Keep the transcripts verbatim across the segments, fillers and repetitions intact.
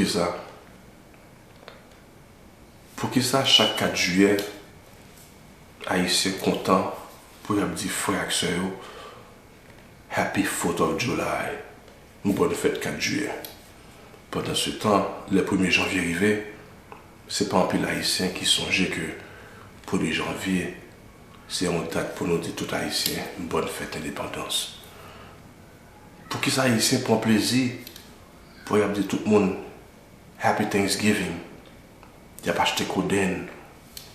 Sa, poukisa chak kat jiyè, Ayisyen kontan pou y ap di frè ak sè yo, Happy Fourth of July, yon bòn fèt kat jiyè. Pandansetan, lè premye janvye rive, se pa anpil Ayisyen ki sonje ke premye janvye se yon dat pou nou di tout Ayisyen bòn fèt endepandans. Poukisa Ayisyen pran plezi pou y ap di tout moun Happy Thanksgiving? Y ap achte kodenn,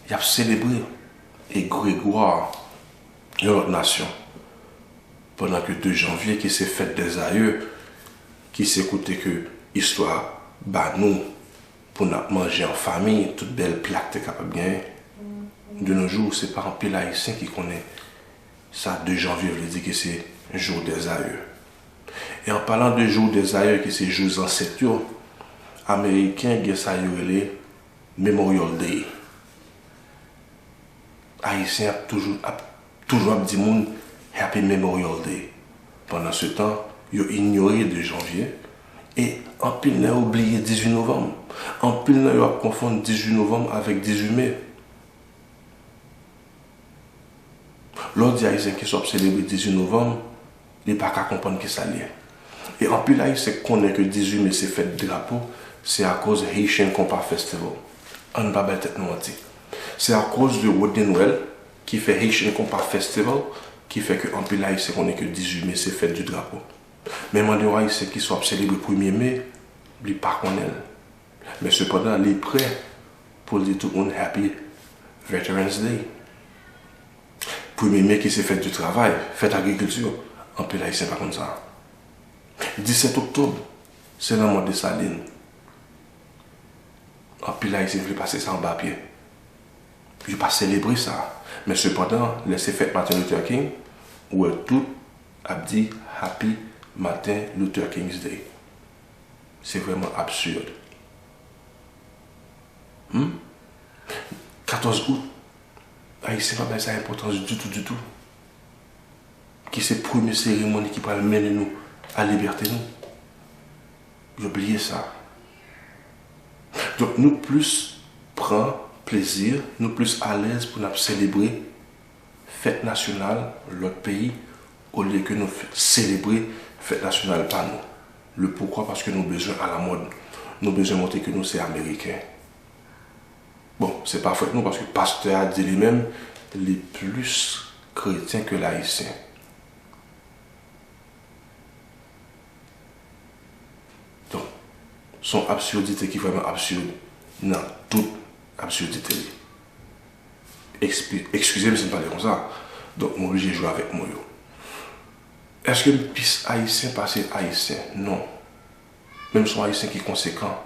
y ap selebre egregwa yon lòt nasyon. Pandan ke de janvye, ki se fèt dèzayè, ki se kote ke istwa ba nou pou n ap manje an fanmi, tout bèl pla k te kapab genyen. De nos jours, se pa anpil Ayisyen ki konnen sa de janvye vle di ke se jou dèzayè. E an palan de jou dèzayè, ki se jou zansèt yo, Ameriken gen sa yo rele Memorial Day. Ayisyen ap toujou, ap toujou ap di moun Happy Memorial Day. Pandansetan, yo inyore de janvye, e anpil nan yo bliye dizuit novanm. Anpil nan yo ap konfonn dizuit novanm avèk dizuit me. Lè w di Ayisyen kisa w ap selebre dizuit novanm, li pa ka konprann kisa l ye. E anpil Ayisyen konnen ke dizuit me se fèt drapo, se akoz Haitian Compas Festival. Ann pa bay tèt nou manti. Se akoz de Rodney Noël ki fè Haitian Compas Festival ki fè ke anpil Ayisyen konnen ke dizuit me se fèt di drapo. Men mande yon Ayisyen kisa w ap selebre premye me, li pa konnen l. Men sepandan, li prè pou l di tout moun Happy Veterans Day. Premye me ki se fèt di travay, fèt agrikilti, anpil Ayisyen pa konn sa. Disèt oktòb, se lanmò Desalin. Anpil Ayisyen vle pase sa anba pye. Yo pa selebre sa. Men sepandan, lè se fèt Martin Luther King, ou wè tout ap di Happy Martin Luther King's Day. Se vrèman absird. Hmm? Katòz out, Ayisyen pa bay sa enpòtans ditou, ditou. Ki se premye seremoni ki pral mennen nou a libète nou. Yo bliye sa. Donk, nou plis pran plezi, nou plis alèz pou n ap selebre fèt nasyonal lòt peyi, olye ke nou f-, selebre fèt nasyonal pa nou. Le poukwa? Paske nou bezwen alamòd. Nou bezwen montre ke nou se Ameriken. Bon, se pa fòt nou, paske pastè a di li menm, li plis kretyen ke l ayisyen. Donk, se yon absurdite ki vrèman absurd nan tout absurdite li. Ekspi-, eskize m si m pale konsa. Donk, m oblije jwe avèk mo yo. Èske m plis ayisyen pase ayisyen? Non. Men m se yon ayisyen ki konsekan,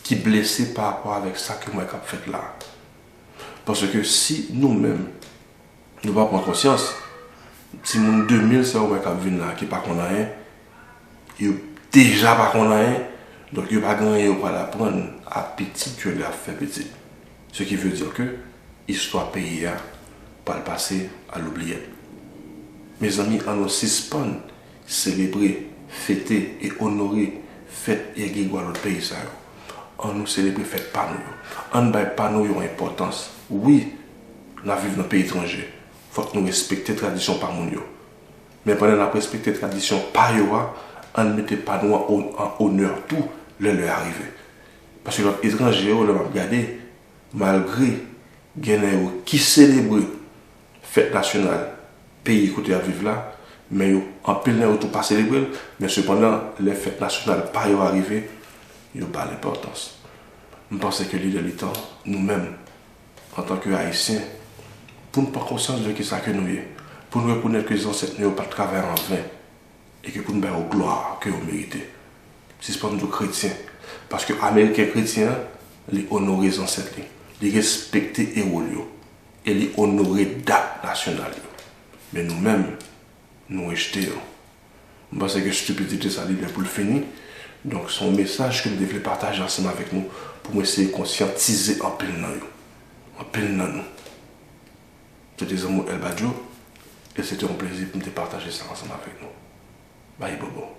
ki blese pa rapò avèk sa ke m wè k ap fèt la. Paske si nou menm, nou pa pran konsyans, timoun de mil sa yo wè k ap vin la, ki pa konn anyen, yo deja pa konn anyen, donk yo pa gen anyen yo pral aprann a pitit yo lè y ap fè pitit. Ce qui veut dire que istwa peyi a pral pase a l'oubliette. Mezanmi, ann nou sispann selebre, fete e onore fèt egregwa lòt peyi sa yo. Ann nou selebre fèt pa nou yo. Ann bay pa nou yo enpòtans. Wi, n ap viv nan peyi etranje. Fòk nou respekte tradisyon pa moun yo. Men pandan n ap respekte tradisyon pa yo a, ann mete pa nou an o-, an onè tou lè lè a rive. Paske lòt etranje yo, lè m ap gade, malgre gen nan yo ki selebre fèt nasyonal peyi kote y ap viv la, men yo, anpil nan yo tou pa selebre l, men sepandan, lè fèt nasyonal pa yo a rive, yo ba l enpòtans. M panse ke li lè li tan, nou menm, antanke Ayisyen, pou n pran konsyans de kisa ke nou ye, pou n rekonèt ke zansèt nou yo pa t travay an ven, e ke pou n ba yo glwa ke yo merite. Sispann di w kretyen, paske Ameriken kretyen an, li onore zansèt li, li respekte ewo l yo, e li onore dat nasyonal yo. Men nou menm, nou rejte yo. M panse ke stipidite sa li lè pou l fini. Donk, se yon mesaj ke m te vle pataje ansanm avèk nou pou m eseye konsyantize anpil nan yo. Anpil nan nou. Se te zanmi w El Badio, e se te yon plezi pou m te pataje sa ansanm avèk nou. Bayi bobo.